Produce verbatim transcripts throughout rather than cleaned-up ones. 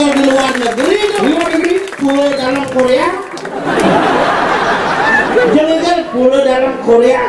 Di luar negeri tuh. Luar negeri. Pulau Dalam Korea. Jangan kan Pulau Dalam Korea.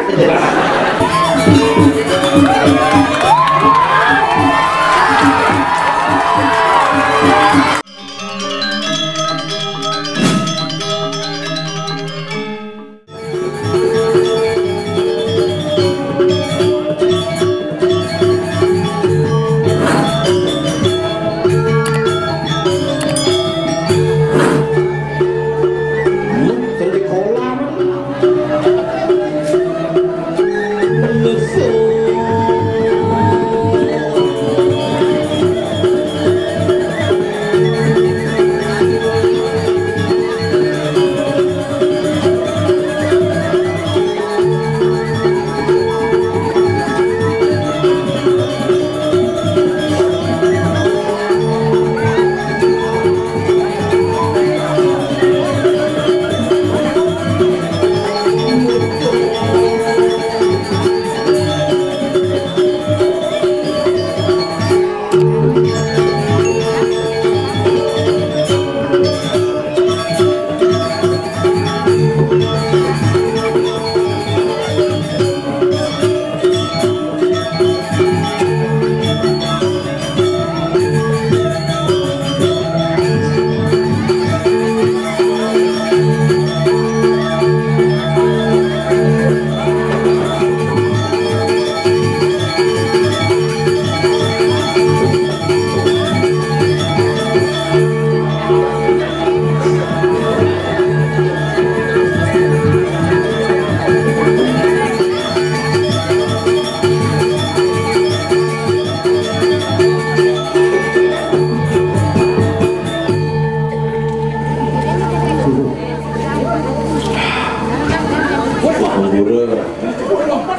Wah, guru.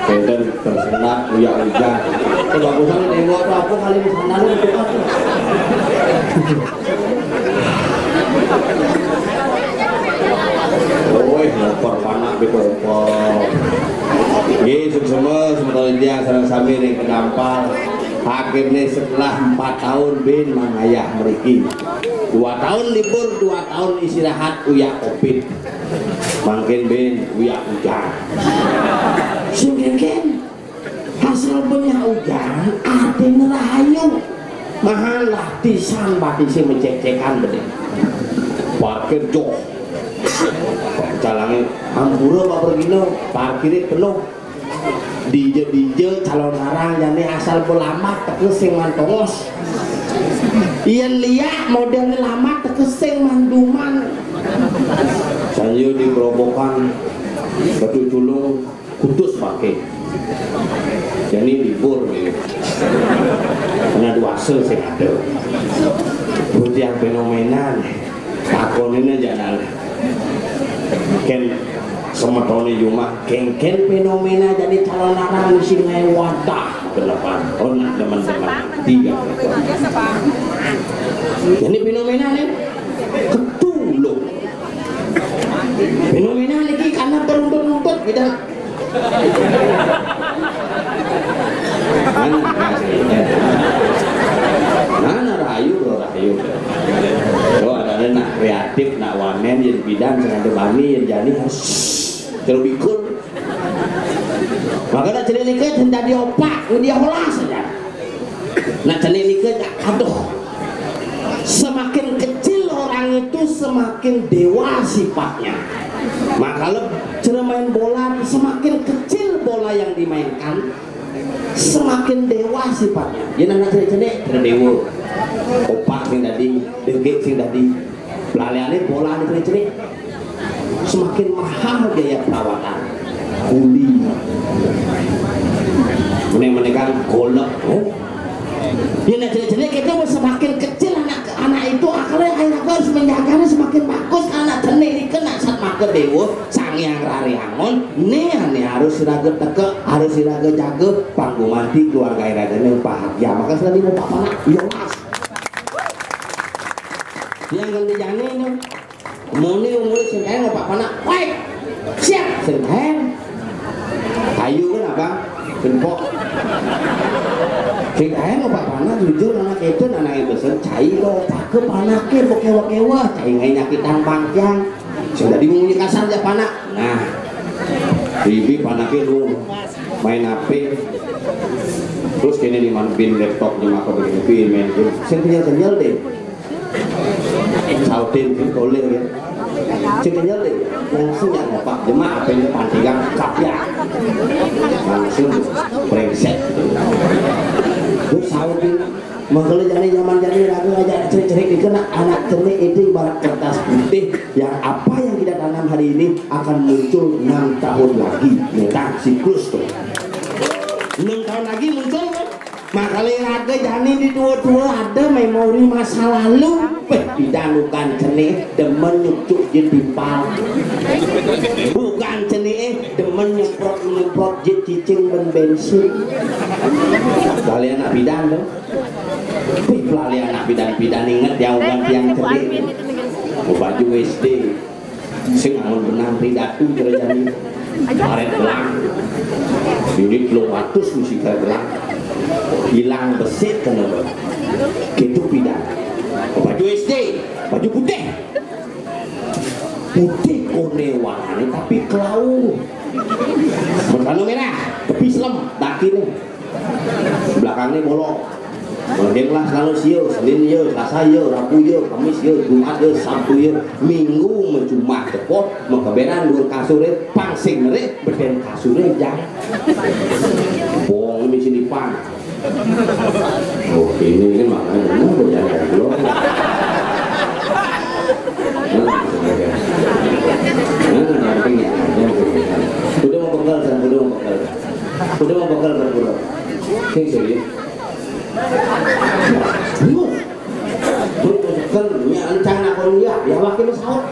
Enten tersendat, uyak ujan. Kebagusan ini buat apa kali di sana lu itu kan? Woi, motor panak di kompor. Nggih, suksema semeton India sareng sami ring kedampal. Akhirnya setelah empat tahun bin mangayah mriki. Dua tahun libur, dua tahun istirahat, uyak covid. Mangkin bin uyak ujan. Sing kengken. Asal punya ujan, artinya rahayu. Mahalah tisan batise mecek-cekan bening. Parkir joh. Calange ampura Pak Pergino, parkire penuh. Dija-dija calon arang jane asal pelambat teka sing mantongos. Yen liak modele lambat teka sing manduman. Sanyo di Gerobokan, Batu Culung, Kudus pakai. Jadi libur nih. Karena dua sel sing ada. Buat yang fenomena nih. Takonin aja nang. Ken semetone Yuma, ken ken fenomena jadi calon anak sing wadah ke depan. Oh, nah, teman-teman. Tiga. Jadi fenomena nih ketulung. Fenomena niki karena beruntut-untut kita. Mana kasih? Mana rahayu, Bro, rahayu. Lo ada nak kreatif, nak wamen, yen bidan, sing ada bani, yen jani harus terus bikul. Makanya cerita niki hendak diopak, dia holas saja. Nah, cenik niki, aduh, semakin kecil orang itu semakin dewa sifatnya. Maka le-, cara main bola, semakin kecil bola yang dimainkan, semakin dewa sifatnya. Jadi anak cenik-cenik, dewa. Opak sing dadi, degek sing dadi. Pelaliane bola di cenik-cenik. Semakin mahal biaya perawatan. Kuli. Mending menekan golek. Oh. Ya, nah, jenis-jenis kita mau semakin kecil anak, anak itu akalnya, akhirnya harus menjaganya semakin bagus. Anak jenis ini kena saat maka dewa, sangyang rari angon. Nih, nih harus siraga teke, harus siraga jaga, panggung mati keluarga iraga ini bahagia. Maka selalu mau apa nak? Iya, Mas. Yang ganti jani ini. Muni umure sing kae ngopak panak. Woi. Siap, sing kae. Ayu kan apa? Kempok. Sing kae mau papanan jujur anak itu anak yang pesen cai kok pakai panake kok kewa-kewa cai ngai nyakitan bangkiang. Sing tadi ngomongnya kasar aja panak. Nah, bibi panake lu main H P. Terus kene nih man bin laptop nih maka begini bin main game. Sing kenyal-kenyal deh. Sautin sing kolir ya. Sing kenyal deh. Langsung ya bapak jemaah apa yang depan tigang kapya. Langsung brengsek. Terus sautin. Makanya jadi zaman jadi lagu aja cerik-cerik dikena anak cenik itu ibarat kertas putih yang apa yang kita tanam hari ini akan muncul enam tahun lagi. Ya kan siklus tuh. Enam tahun lagi muncul kan? Makanya ada jani di dua-dua ada memori masa lalu. Weh, tidak bukan cenik demen nyucuk je timpal. Bukan cenik eh demen nyemprot nyemprot je cicing ben bensin. Kalian anak bidan tuh. Wih, pelali anak bidan-bidan inget ya uban tiang cenik. Mau baju S D. Sing amun benang ridatu kerjani. Karet gelang. Unit telung atus mesti karet gelang. Hilang besik kena. Gitu pidan. Baju S D, baju putih. Putih kone warnanya tapi kelau. Berkano merah, tapi selem, dakine. Belakangnya bolong. Mending lah selalu sio, Senin yo, Selasa yo, Rabu yo, Kamis yo, Jumat yo, Sabtu yo, Minggu mencumah cepot, mekeberan dua kasure, pangsing nerik, beden kasure jang. Bohong ini sini pan. Oh, ini kan makanya benar kok jangan dari belum. Nah, sebenarnya. Nah, nanti ya, nanti ya. Udah mau pegal, San, udah mau pegal. Udah mau pegal, San, udah. Sing serius. Serius. Gue kan punya rencana kuliah, ya wakil pesawat.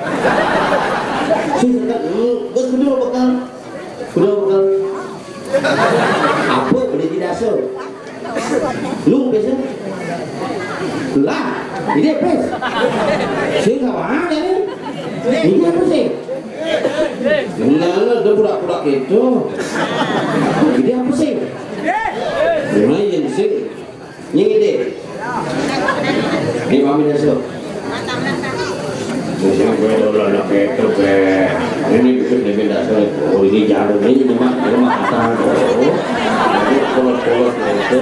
Sing serius, hmm, bos udah mau pegal. Udah mau pegal. Apa beli di dasar? Lu biasa? Lah, ini apa? Sing kawan ini. Ini apa sih? Enggak, enggak, udah pura-pura gitu. Ini apa sih? Lumayan sih. Ini deh. Ini kami masuk. Ini gue dulu anak itu, be. Ini bikin dia pindah sini. Oh, ini jarum ini cuma cuma kata. Oh, ini kolot-kolot itu.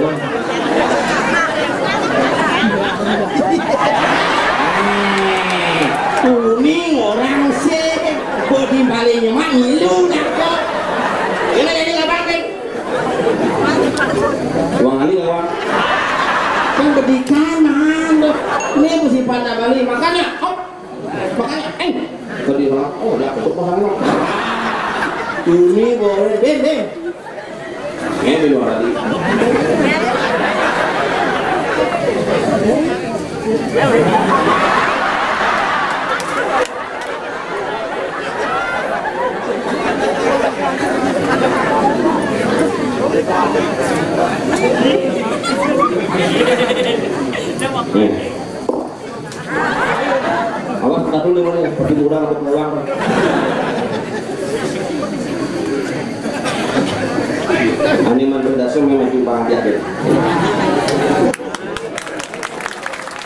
Kuning orang sih, kok di balik nyemak ngilu dah kok. Ini jadi ngapain? Uang kali nggak uang? Kan bedikan mahal tuh. Ini mesti pada balik, makanya, hop, makanya, eh, beli orang, oh, udah tutup mahal. Ini boleh, deh, deh. Ini di luar tadi. Nih. Awas, kita dulu nih, seperti kurang atau peluang. Ani mantu dasar memang timbang dia deh.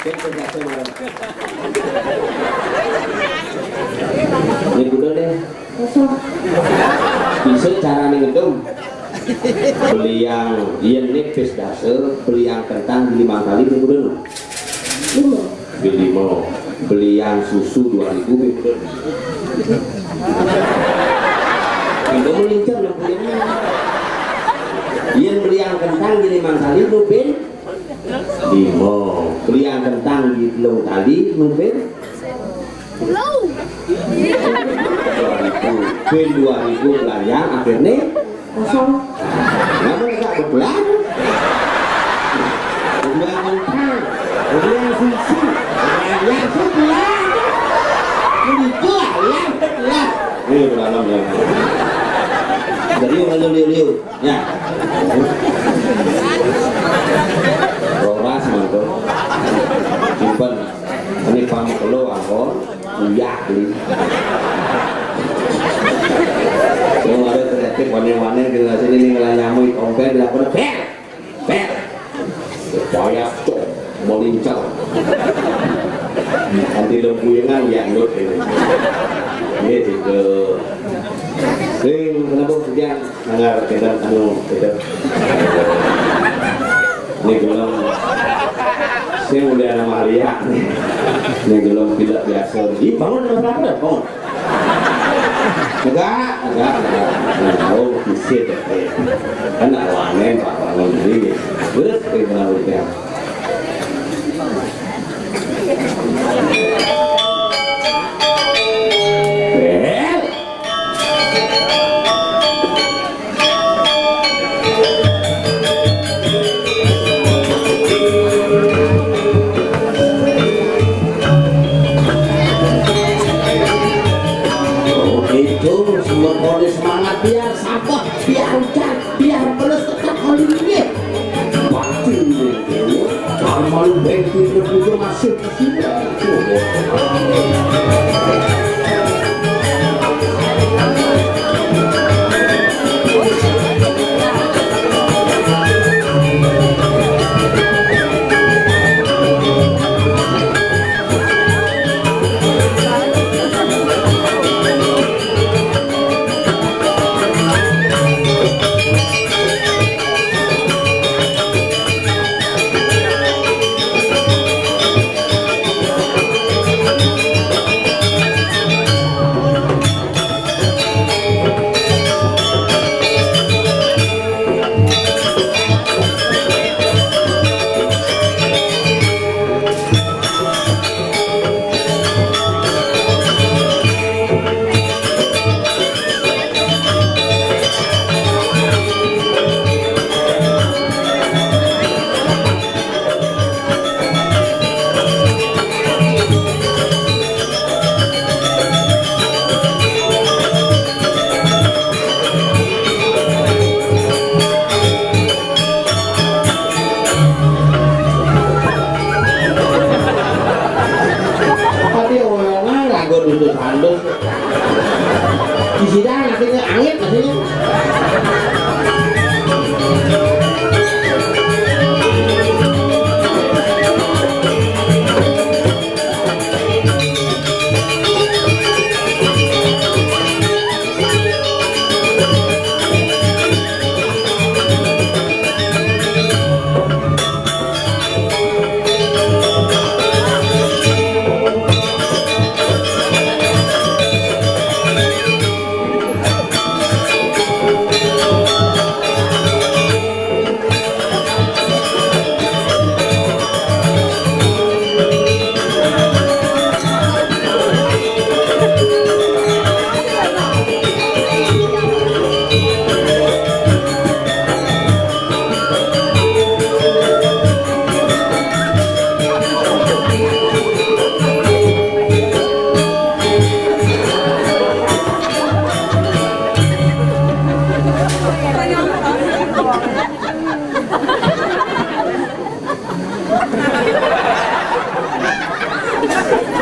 Kita dasar marah. Ini kuda deh. Bisa cara nih ngedum. Beli yang iya nipis dasar, beli yang kentang beli mangkali ini kuda no. Beli mau, beli yang susu dua ribu ini kuda. Itu melintir yang punya. Iya beli yang kentang beli mangkali itu bin. Lima. Beli yang kentang di telung kali mungkin. Lu. Dua ribu. Bin dua ribu belanja akhirnya kosong. Kenapa nggak berbelanja? Beli yang kentang, beli yang susu, beli yang sebelah. Beli itu lah, yang sebelah. Ini beralam ya. Jadi orang liu-liu. Ya. Roras mantu. Simpen. Ini pamuk lo angkon. Uyah li. Yang ada kreatif wane-wane generasi ini ngelah nyamuk ompen Lincah. Nanti lempuyangan ya ndut ini. Ini tiga. Ring, kenapa hujan? Nanggar kita anu kita. Ini gelem. Saya udah nama Maria nih. Ini gelem tidak biasa. Ih, bangun, Mas Raffi, bangun. Enggak, enggak, enggak. Oh, bisa deh. Kan awanen Pak bangun diri. Terus, eh, kenapa? Itu semua polis semangat, biar sabar, biar hujan, biar pelus, tetap holidie. Pasti ini, kalau malu bengki, masuk. Tapi orang lagu itu sandung. Di sidang akhirnya angin akhirnya.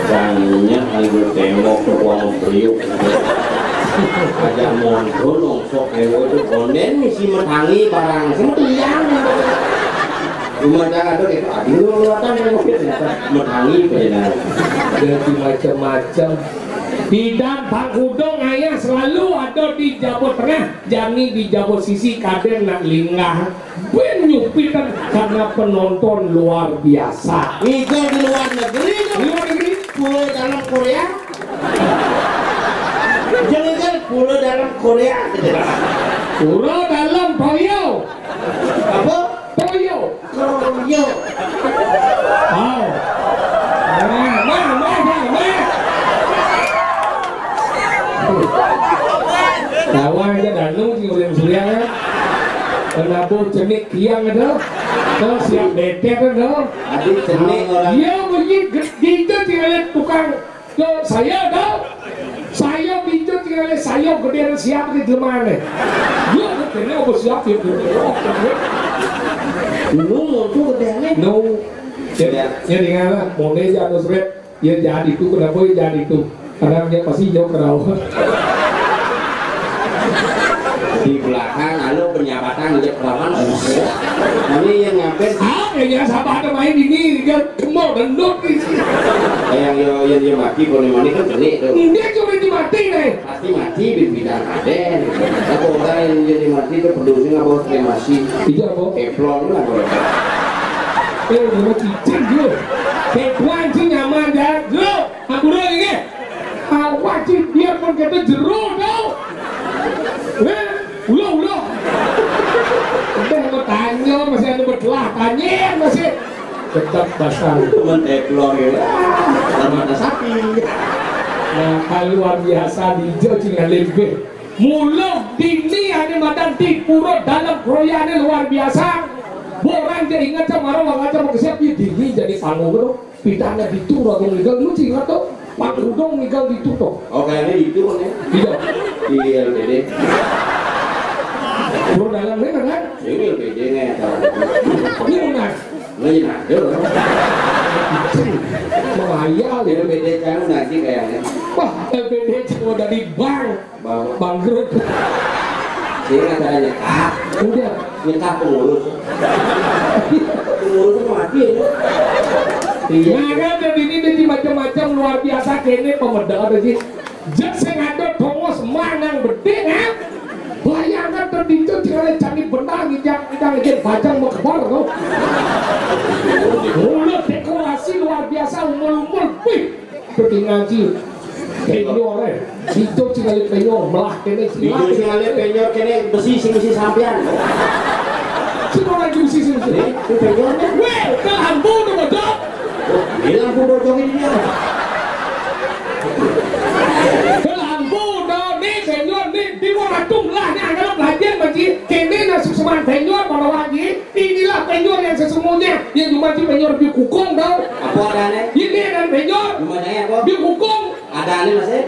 Tanya anggur tembok ke uang priuk. Aja monto nongsok ewo itu konden misi metangi barang. Semua tuyang. Cuma cara tuh itu adil lu lewatan yang covid ternyata metangi benar. Jadi macam-macam. Bidan Pangkudong ayah selalu ada di Jabo Tengah, jani di Jabo Sisi, kaden nak linggah. Ben nyupitan karena penonton luar biasa. Ngigo di luar negeri tuh. Luar negeri. Pulau dalam Korea. Jangan-jangan pulau dalam Korea. Pulau dalam Toyo. Apa? Toyo. Toyo. Oh. Nah, nah, nah, nah, nah. Tawa aja danu sih udah surya ya. Kenapa cenik kiang ada? Tuh siap betet ada. Adik cenik orang. Iya bunyi gitu tinggal tukang ke saya ada. Saya pinjam tinggal saya gedean siap di mana? Iya gedean apa siap ya? Lu mau tuh gedeannya? No. Ya, ya dengan lah, mau aja anu seret. Ya jadi itu kenapa ya jadi itu? Karena dia pasti jauh kenal. Di belakang anu penyabatan Ngejek lawan. Ini yang ngapain? Ah, ya, ya, siapa ada main ini? Dia kemau dan dot di sini. Yang yo, yang dia mati, kalau yang mati kan kena tu. Dia cuma dia mati nih. Pasti mati, bin bidang ada. Apa orang yang jadi mati tu peduli nggak bawa kremasi? Iya, apa? Teflon lah, apa? Eh, nama cicing tu. Teflon sih nyaman dah. Lu, aku dulu ini. Awak sih biarpun kita jeru tau. Eh, ulo, ulo. Udah mau tanya, masih ada bertelah, tanya masih. Tetap basah. Teman teflon ya. Sama ada sapi. Nah, kalau luar biasa di Jawa Cina lebih. Mula dini ada madan di pura dalam keroyane luar biasa. Orang je ingat sama orang, orang je mau kesiap dia dini jadi panggung tu. Pidana ditu, Ragung Ngigal, lu sih ingat tuh? Pak Rudong Ngigal ditu tuh. Oh, kayaknya itu kan ya. Iya. Di L P D. Bro, dalam ini kan? Ini L P D nih, tahu. Ini benar. Nggak, iya, ada. Menghayal ya. L P D kan nanti kayaknya. Wah, L P D cuma dari bank. Bang-, bangkrut. Dia nggak ada nyekap. Udah. Nyekap pengurus. Pengurus mati ya. Iya. Nah, kan, dan ini dia macam-macam luar biasa kene pemeda ada sih. Jek sing ada tongos manang bedik, ha? Bayangkan terditu tinggal cari benar ngidang, ngidang, ngidang, bajang mau kebar tuh. Mulut dekorasi luar biasa, umur-umur, wih. Ketinggalan sih. Penyor, eh. Itu sing kali penyor, melah kene sih. Itu sing kali penyor kene besi sing isi sampean. Sing ora sing isi sing isi. Eh, itu penyornya. Weh, kelambu tu bodok. Oh, ini lampu bodok ini dia. Kelambu tu ni penyor ni di waratu melah ni anggap latihan bagi kene nasib seman penyor pada lagi. Inilah penyor yang sesungguhnya. Yang cuma si penyor di kukung tau. Apa adanya? Ini ada penyor. Cuma saya apa? Di kukung. Ada nih masih?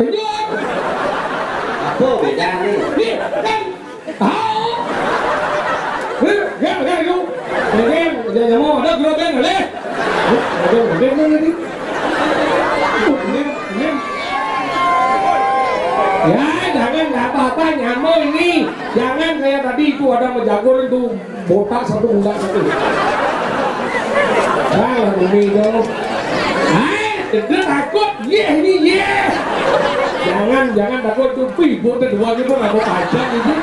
Penyor. Apa bedanya? Nih, kan. Tahu. Nih, ya, ya, yuk. Pengen, jangan mau ada gerobak boleh. Ada gerobak mana nih? Ini, ini. Ya, jangan, nggak apa-apa, nyamuk ini. Jangan kayak tadi itu ada mejagur itu. Botak satu, enggak satu. Salah bumi itu. Hai, dia takut. Ye, ini ye. Jangan, jangan takut tuh. Wih, botak dua gitu nggak mau pajak itu.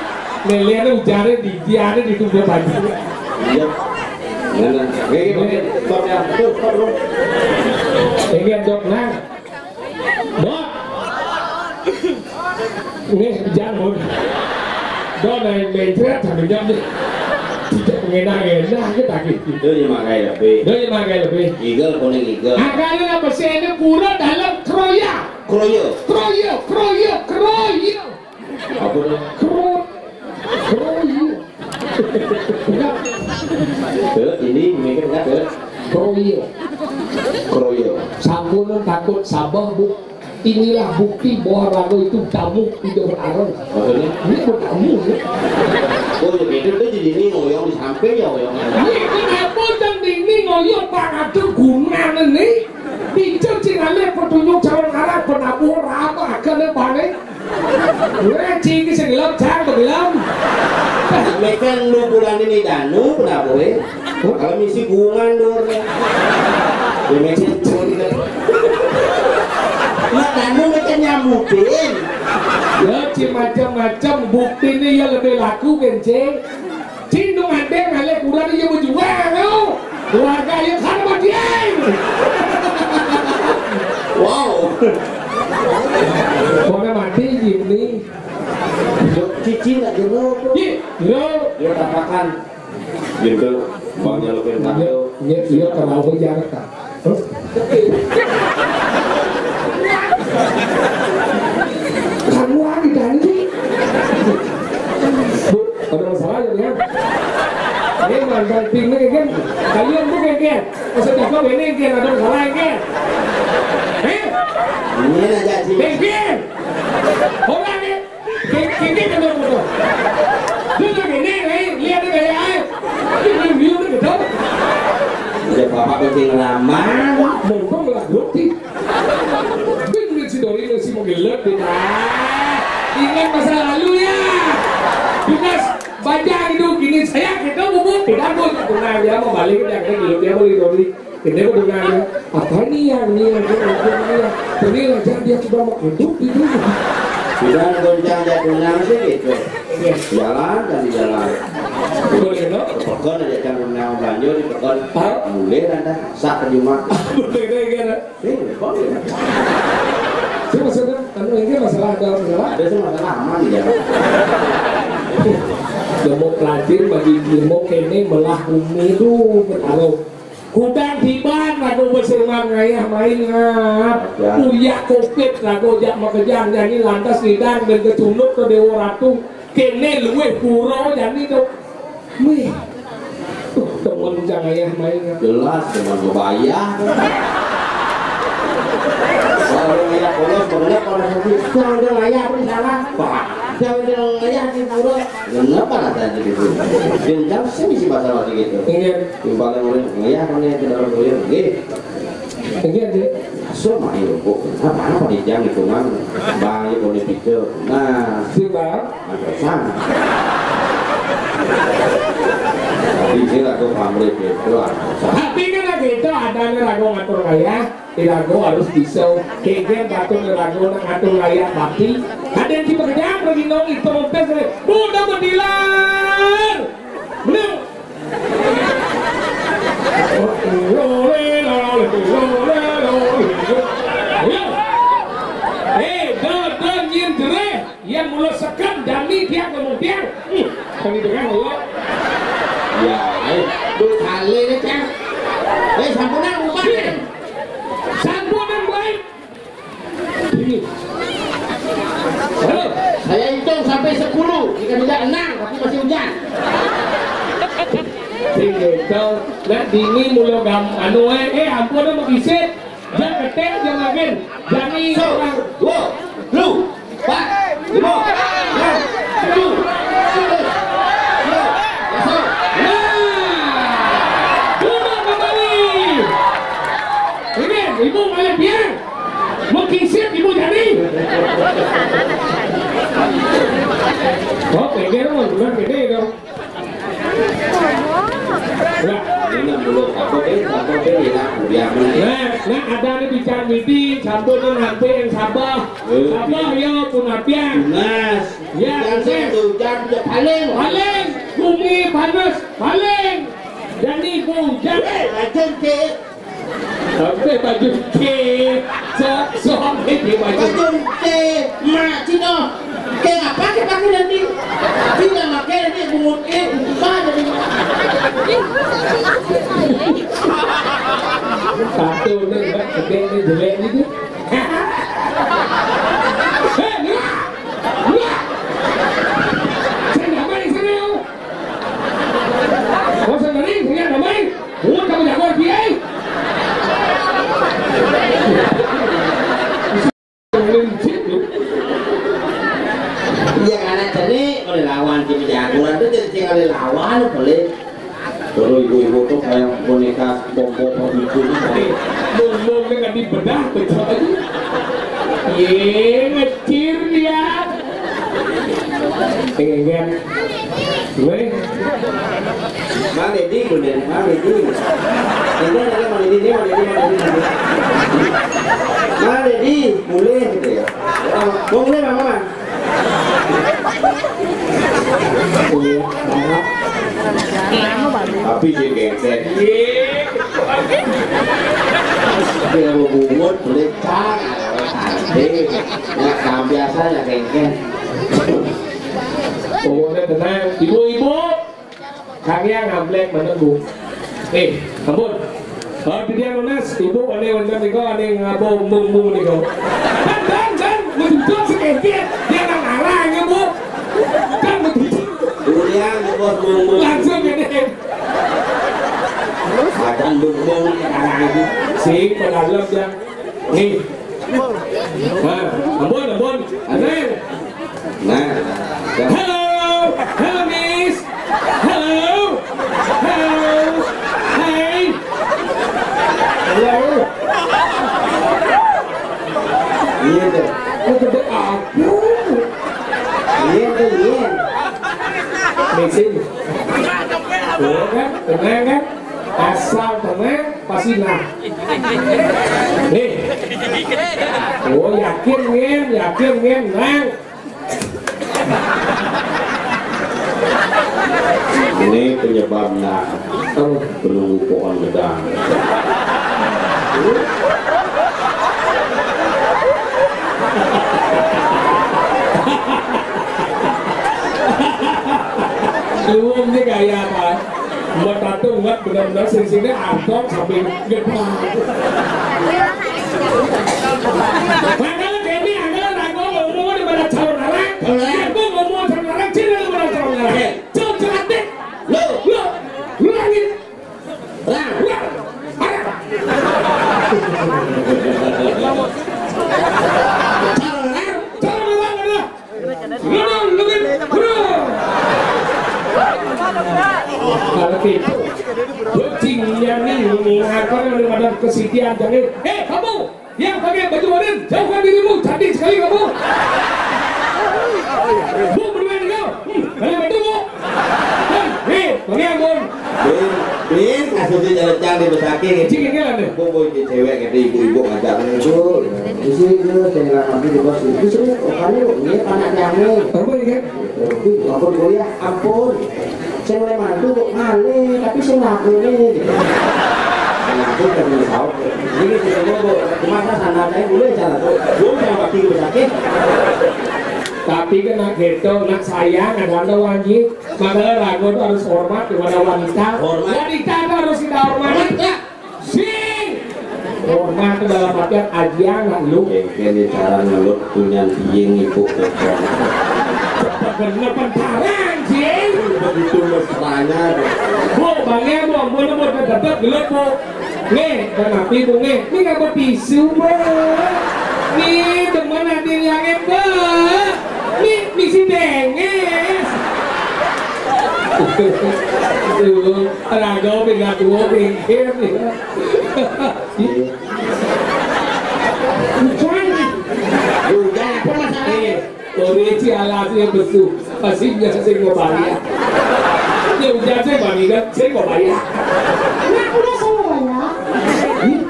Leleannya ujarnya di, di ada di tubuh pajak. Iya. Benar. Oke, oke. Stop ya. Tuh, stop dulu. Ini yang dok, nah. Dok. Nih, jangan. Dok, naik mencret sambil jam nih. Tidak mengenang-enang kita gitu. Itu lima kali lebih. Itu lima kali lebih. Eagle, kuning eagle. Makanya apa sih ini pura dalam kroya. Kroya. Kroya, kroya, kroya. Apa tuh? Kroya. Kroya. Tuh, ini mikir nggak tuh? Kroya. Kroya. Sampun takut sabah, Bu. Inilah bukti bahwa raga itu tamu tidak berarang. Maksudnya? Ini bertamu ya. Oh ya gitu tuh jadi ini ngoyong di samping ya ngoyong. Ini kenapa dan ini ngoyong Pak Adu gunane nih? Pijet sing alih petunjuk calon arah penabuh rama agane paling. Ngaji iki sing gelem, jang gelem. Mekan lu bulan ini danu penabuh. Kalau misi gungan dur. Ya mekan dur. Mak danu mekan nyamudin. Ya, ci macam-macam bukti ini ya lebih laku kan, Cing. Cing dong ada ngalih kurang ya berjuang tau. Keluarga ya kan mati. Wow. Mana mati ini? Cici nggak jenguk. Iya, iya. Dia katakan gitu, bangnya lebih tahu. Iya, iya, kalau aku jarak tak. Kamu lagi tadi. Bu, ada masalah ya, ya? Ini mantan tim ini kan. Kalian bukan kan? Masa jago ini kan ada masalah kan? Eh? Ini aja sih. Kan? Orang ni. Kan, kan, kan, kan, kan. Dia tak kena, eh? Lihat dia gaya, eh? Dia belum view dia betul. Udah bapak penting lama. Mumpung lah, bukti. Bin, bin si Dori masih mau ngelet, bin. Ah, ingat masa lalu ya. Bin, Mas. Bajang itu gini, saya kita bubuk, tidak, Bu, tenang, dia mau balik, dia kata gitu, dia balik dori. Ini aku dengar dia, "Apa ini yang, ini yang, ini yang, ini yang?" Ini yang, jangan, dia coba mau hidup itu. Sudah goncang dia tenang sih gitu. Iya. Jalan dan di jalan. Betul, ya, no? Ke Pegon aja, jangan tenang, belanja di Pegon. Hah? Mulai nanti, sak ke Jumat. Betul, gitu, gitu. Eh, Pegon ya. Saya maksudnya, anu, ini masalah, ada masalah? Ada sih masalah, aman ya. Nemu pelajin bagi ilmu kene melah bumi itu bertaruh. Kudang tiban lagu beseruan ngayah main ngap. Ya. Kuliah covid lagu jak makejang nyanyi lantas lidang dan kecunduk ke Dewa Ratu. Kene luwih pura jani tu. Wih. Tuh, temen cang ayah main. Jelas dengan bebayar. Kalau ngayah polos, bener kalau nanti, "Jangan dia ngayah pun salah. Pak, jangan dia ngayah di pura." Kenapa rasanya di pura? Dia jam sini sih masalah gitu. Iya. Yang paling ngayah mana yang tidak bergoyang? Gitu. Iya, Dik. Asuh mah ieu, Bu. Apa, apa dijang itu mah? Bang, ieu boleh pikir. Nah, si Bang. Ada sang. Tapi sih lagu pamrih gitu, ada sang. Tapi kan lagi itu ada nih lagu ngatur gaya, di lagu harus bisa. Kayaknya batur nih lagu ngatur gaya, tapi ada yang tipe kerjaan pergi nong itu, udah mendilar. Bener. Eh, dodon nyin jereh, yang mulut sekem, dami tiang ngomong tiang. Hmm, kami dengar lo. Ya, eh, dua kali nih, Cang. Eh, sampunan, bukan? Sampunan, baik. Ini. Halo, saya hitung sampai sepuluh. Jika tidak enam, tapi masih hujan. Sing gitu. Nak dini mula gam anu eh, eh ampun, mau kisit. Jangan ketek, jangan makin. Jani. So, orang dua, lu, empat, lima, enam, tujuh, sebelas, dua, kosong. Nah, duduk kembali. Ini ibu malah biang. Mengkisip ibu jadi. Oh, pede dong, bukan pede dong. Nah, ini belum apa, eh, apa, eh, ini aku biar mana, ya? Nah, nah, ada nih bicara midi, campur nih nanti yang sabar. Eh, sabar, ya, pun apian. Tunas. Ya, tunas. Tunas, tunas, paling. Paling, bumi panas, paling. Jadi hujan. Eh, aja ke. Sampai baju ke, sok, sok, ini baju. Baju ke, mak Cino. Ke apa ke pakai nanti? Tidak pakai nanti bungut ke, buka jadi. Satu nih, Mbak, sedih nih, jelek gitu. Hei, Mbak! Mbak! Saya nggak main, serius. Kau sendiri, saya nggak main. Buat kamu jago, Kiai. Yang anak cenik, boleh lawan, Jimmy Jagoan tuh jadi tinggal lawan, boleh. Kalau ibu-ibu tuh kayak boneka bom-bom itu. Bom-bom dengan dibedah, betul aja. Ye, ngecir dia. Pengen. Weh. Mang Dedi, bener, Mang Dedi. Ini ada Mang Dedi, ini Mang Dedi, Mang Dedi, Mang Dedi. Mang Dedi, boleh gitu ya. Oh, boleh, Mang, Mang. Iya, Mang. Tapi dia geser. Dia mau bungut, boleh, Cang. Nanti, ya, biasanya geser. Pokoknya tenang, ibu-ibu. Kami yang ngamblek menunggu. Eh, ampun. Oh, dia lunas, ibu, ane wonten niku, ane ngabo mung-mung niku. Dan, dan, dan, menunjuk sekejap, dia nang arah, ya, Bu. Dan menunjuk. Ulian, Bu, mung-mung. Langsung ini. Macan mung-mung, arah ini. Si, pedalem, ya. Nih. Nah, ampun, ampun. Aneh. Nah. Hello, hello, Miss. Hello, hello, hey. Hello. Iya tuh. Kok gede aku? Iya tuh, iya. Mixi Nah. Nih. Oh, yakin, Ngin? Yakin, Ngin? Nang. Ini penyebabnya. Oh, penunggu pohon gedang. Luwung nih kayak apa? Buat tato nggak benar-benar sing-singnya antok sampai gedang. Makanya Kenny, angkala rago ngomong daripada calon anak. Calon anak. Aku ngomong calon anak, cina daripada calon anak. Eh. Calon cantik. Lu. Lu. Lu langit. Lah. Lah. Anak. Calon anak. Calon anak adalah Kalau gitu, kucingnya nih, nih, apa yang udah pada kesedihan, jadi, eh, kamu yang pakai baju warna, jauhkan dirimu, cantik sekali kamu. Bu, berdua nih, kau. Hmm, kalian bantu, Bu. Hei, nih, Bang Ian, Bun. Bin, bin, kasusnya jalan-jalan di Besaki, gitu. Cik, ini lah, nih. Bu, Bu, ini cewek, gitu, ibu-ibu ngajak, Bu. Di sini, Bu, saya nggak ngerti, Bu, Bos. Itu sih, oh, kali, Bu, ini anak kami. Apa, ya, kan? Ampun, Bu, ya, ampun. Sing oleh mantu kok ngalih, tapi sing ngakune. Sing ngakune kan saut. Ini sing ngomong, Bu, cuma saya sana saya boleh jalan, Bu. Bu, jangan pakai rumah sakit. Tapi kan nak gitu, nak sayang, ada anda wajib. Makanya ragu tuh harus hormat kepada wanita. Hormat. Wanita tuh harus kita hormati. Hormat. Sing. Hormat itu dalam artian ajian lah lu. Engke nih cara ngelut punyan tiying ibu. Bener pentaran, Jing. Begitu mesranya. Bu, bangnya, Bu, ampun, Bu, tetep gelut, Bu. Nih, dan api, Bu, nih. Ini nggak bertisu, Bu. Nih, temen hati yang Bu. Nih, misi denges. Tuh, raga pindah tua, pinggir, ya. Hujan. Hujan apa masalahnya? Ore ci alasnya besu, pasti biasa sing mau bayar. Ya hujan sih, Bang Iga, sing mau bayar. Nah, udah semua ya. Ih,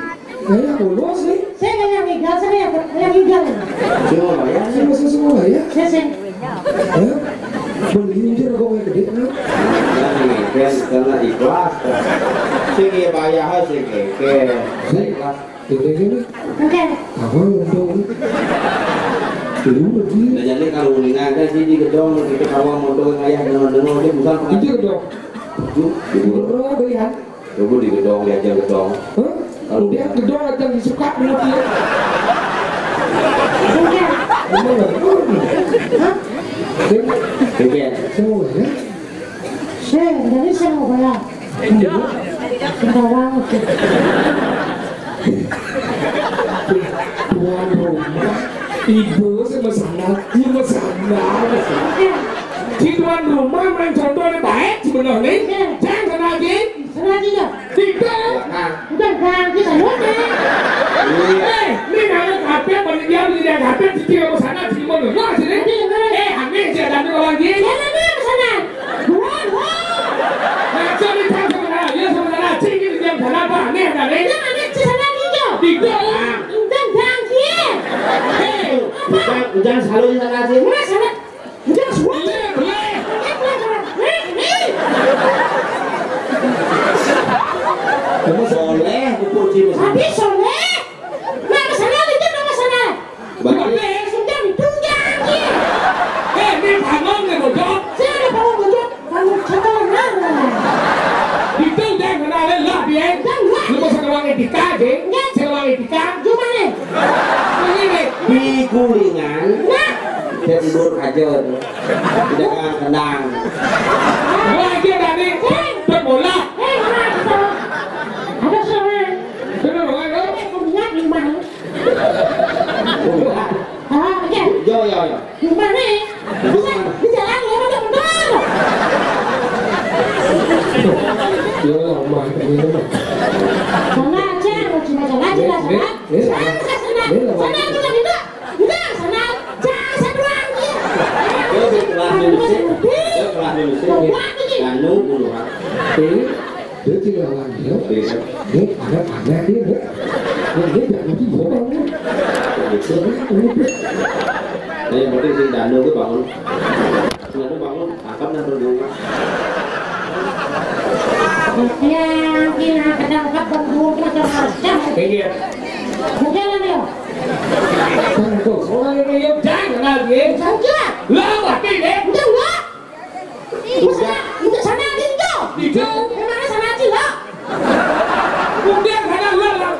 saya bolos nih. Saya nggak yang Iga, saya yang, yang Iga. Sing mau bayar? Saya masih semua bayar. Saya sing. Hah? Beli injil kok nggak gede, kan? Kan karena ikhlas. Sing ya bayar, sing keke. Sing ikhlas. Gede gini. Oke. Apa untung? Lu lagi. Nah, jadi kalau uningan kan sih di gedong, kita kawan mau doang ayah dengan dengan dia bukan. Itu gedong. Itu gedong. Bro, berian. Coba di gedong, diajak gedong. Hah? Kalau dia gedong aja disuka dulu dia. Bukan. Bener. Hah? Dia Oke. Semua ya. Sing, jadi sing mau bayar. Iya. Bawang. Tuan rumah, ibu sama sana, ibu sama sana. Iya. Si tuan rumah main contohnya baik sebenarnya. Iya. Jangan lagi. Sana aja ya. Tidak. Udah ganti saya. Eh, ini kalau kafe panitia beli dia kafe, sini mau sana, sini mau sana, sini. Iya, iya. Eh, aneh sih ada orang gini. Iya, iya, iya, sana. Wah, wah. Nah, cari tahu sebenarnya, ya sebenarnya, sini di jam sana apa? Aneh, aneh. Iya, aneh, di sana aja. Tidak. Udah ganti. Hei, apa? Udah, udah selalu di sana aja. Mana sana? Udah semua. Iya, iya. Iya, iya, iya. Iya, iya. Kamu soleh, aku puji. Habis soleh. Nah, ke sana, lanjut, ke sana. Bagus. Habis, udah, itu jangan. Eh, ini bangun nih, bocor. Saya ada bangun, bocor. Bangun, bocor, nah. Itu jangan kenalin lah, dia. Jangan. Lu masa ruang etika, Jeng? Enggak. Saya ruang etika. Cuma nih. Ini nih. Di gulingan. Nah. Dia tidur aja. Tidak kenang. Gua aja tadi berbola. Eh, mana kita? Ada sore. Bener, Bang, ya? Kuliah di mana? Ah, iya. Yo, yo, yo. Di mana? Di mana? Di jalan, ya, bener, bener. Yo, lama ini mah. Sana aja, mau cuma jalan aja lah, sana. Sana, sana, sana. Sana, sana, sana. Udah, sana. Jangan satu lagi. Yo, di kelas dulu sih. Yo, kelas dulu sih. Mau buat ini. Anu, bunuh. Ini Dia tidak lagi, ya. Iya. Ini ada, ada dia, ya. Ya, dia jangan di bawah, ya. Betul. Ini yang penting sing danu kuwi bangun. Sing danu bangun, akam nang terbuka. Ya, kira ketangkap pembuka terhadap. Iya. Bukan, ya. Tunggu, orang ini yang jangan lagi. Saja. Lah, mati deh. Udah, enggak. Udah. Udah sana aja, Ijo. Ijo. Emangnya sana aja, enggak? Udah, sana, udah, lah.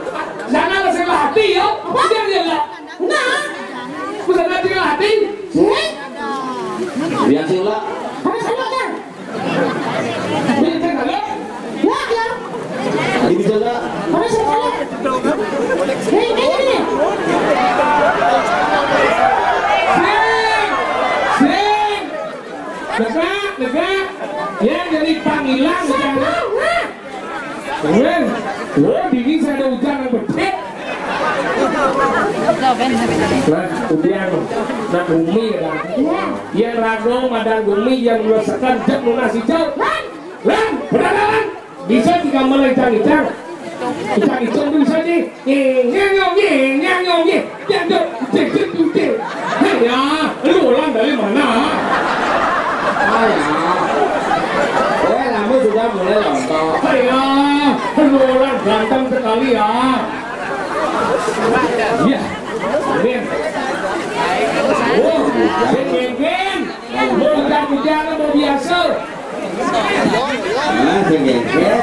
Sana, lah, saya latih, ya. Apa? Udah, ya, lah. Enggak. Udah, sana aja, latih. Eh? Biasa, lah. Apa sana, kan? Ini kan ada? Ya, ya. Ini bisa enggak? Mana sih, mana? Ini, ini, ini. Sing! Sing! Negak, negak. Ya, jadi panggilan. Siapa? Wah. Weh, weh, dingin saya ada hujan yang betik. Nah, hujan. Nah, bumi ya, kan? Ya. Yang rago madang bumi yang merasakan jam lunas hijau. Lan, beneran. Bisa tiga mulai cang-cang. Cang-cang tuh bisa, Ji. Nyeng, nyeng, nyong, nyeng, nyeng, nyong, nyeng. Ya, ya, cek, cek, cek, cek. Hei, ya, lu orang dari mana? Ah, ya. Oh, kamu sudah mulai lontok. Hei, ya, lu orang ganteng sekali, ya. Iya. Amin. Oh, Jeng Genggen. Mau ujar-ujar, mau biasa. Nah, sing geger.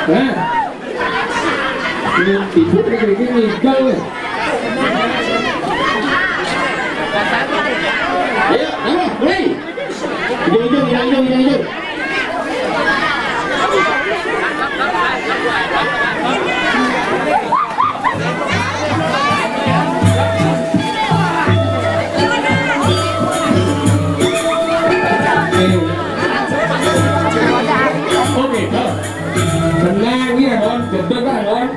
Nah. Ini tipu, ini, ini ngigel, ya. Ayo, ayo, mulai. Hijau, hijau, hijau, hijau, hijau, hijau. Oke, tenang ya, Ron. Gedeg lah, Ron.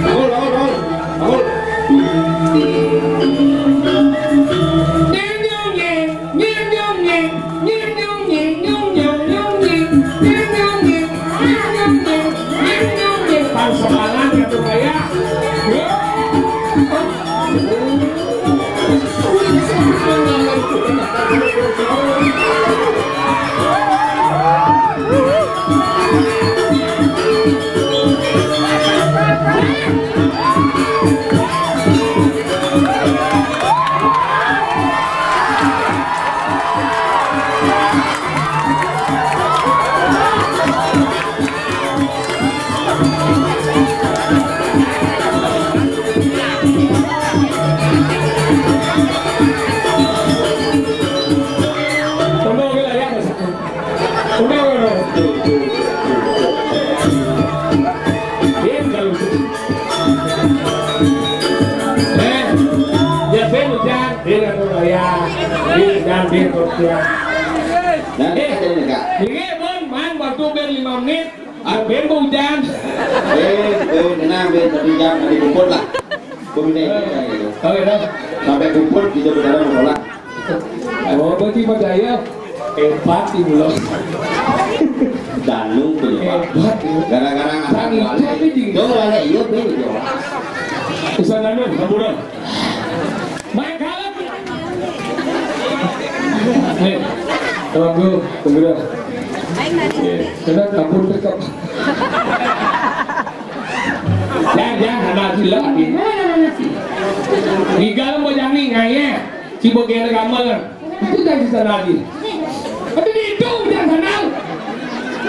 Bangun, bangun, bangun. Bangun. Pan semangat ya, tuh, kayak. Udah, udah, udah. Diam kalau gitu. Eh, ya, Ben, hujan. Ben, aku raya. Ben, hujan, Ben, hujan. Dan Eh, ini, Kak. Ini, Bon, main waktu Ben lima menit. Ah, Ben, hujan. Eh, eh, tenang, Ben, satu jam, nanti kumpul lah. Gua minta izin, gitu. Oke, dah. Sampai kumpul, kita berjalan sekolah. Oh, berarti percaya. Hebat ibu lo. Danu punya Pak. Hebat, ya. Gara-gara Sang ngangkat Ica balik. Nih, Jing. Dong, balik, iya, Ben, iya. Bisa danu, hampura. Main kalah. Nih, tunggu, tunggu dulu. Iya. Kena kabur tekap. Jangan, jangan, anak gila, Adi. Di dalam bojang nih, ngayah. Cibo gere gamelan. Itu jangan sana lagi. Tapi di itu jangan sana.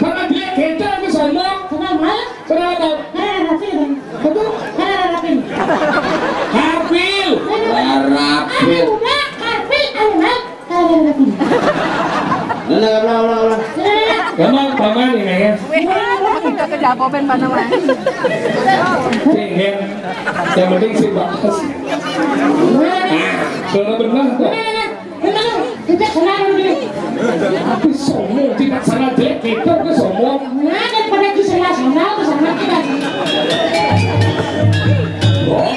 Sama dia kita aku sombong. Kenal malah? Kenal apa? Kenal rapi, Bang. Apa? Kenal rapi. Harpil. Kenal rapi. Aku udah, Harpil, ayo, Bang. Kenal rapi. Ulang, ulang, ulang, ulang. Kenal rapi. Gampang, paman ini ya. Weh, udah kejaboben mana, Bang? Sing, ya. Yang penting sing bagus. Nah, kalau benar, kok. Tenang, kita tenang dulu. Tapi sombong, tidak salah jelek, kita ke sombong. Nah, daripada di sana, sana, ke sana kita. Oh,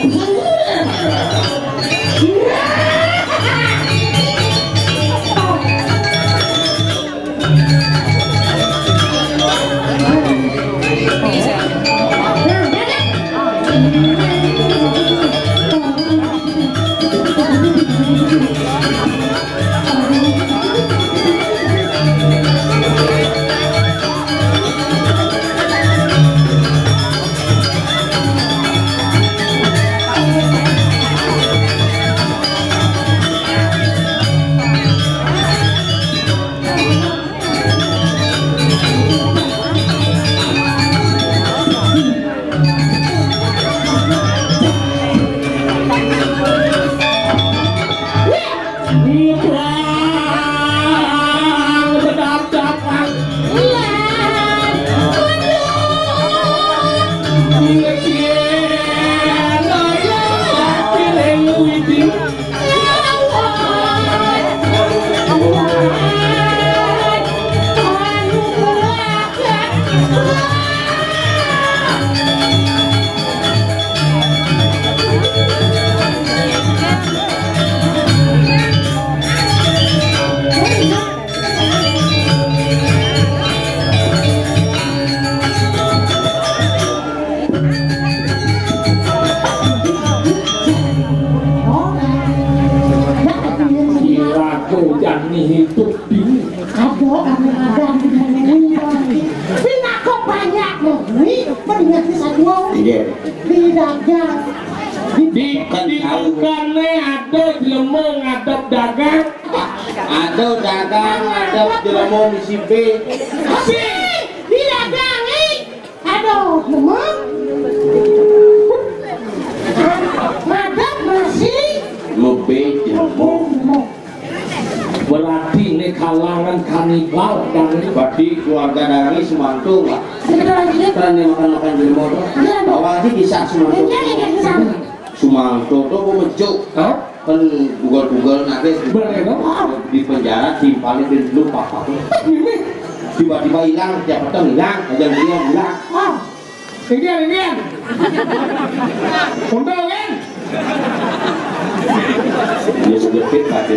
Oh, anu ada di Bumi, pinaka banyak loh, wi, mendingan di satu. Iya. Di dagang. Di, di tukangnya ada jelema ngadep dagang. Ada dagang, ada jelema misi B. Tapi di dagang, eh. Aduh, lemah. Madep masih. Mebe, jempol. Berarti ini kalangan kanibal dan berarti keluarga dari Sumanto, Pak. Betul, iya. Pernah makan-makan di rumah tuh. Iya. Bawa aja kisah Sumanto. Iya, iya, kisah. Sumanto tuh mau mejuk. Hah? Kan dugal-dugal nanti. Bener, ya? Di penjara, timpalin di dulu, Pak. Ini. Tiba-tiba hilang, tiap petang hilang, aja dia hilang. Ah. Indian, Indian. Kontol, kan? Ya, sudah fit, Pak.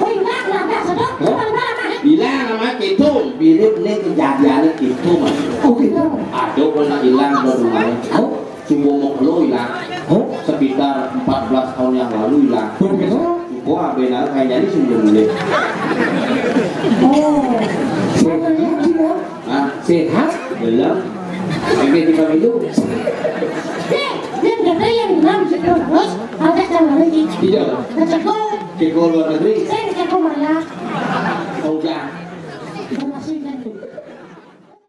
Oh, hilang, hilang, hilang, sedot. Hah? Hilang, hilang, hilang. Hilang sama gitu, mirip nih kejadiannya gitu, Mas. Oh, gitu. Ada pernah hilang, ada rumahnya. Oh. Cuma mau lo hilang. Oh. Sekitar empat belas tahun yang lalu hilang. Oh, gitu. Gua benar kayaknya ini sudah mulai. Oh. Sehat, ya? Hah? Sehat? Belum. Oke, kita minum. Eh, yang kata yang enam terus, ada yang lagi. Iya. Keceko. Ceko luar negeri. Saya keceko mana? Oh, udah. Terima kasih, kan.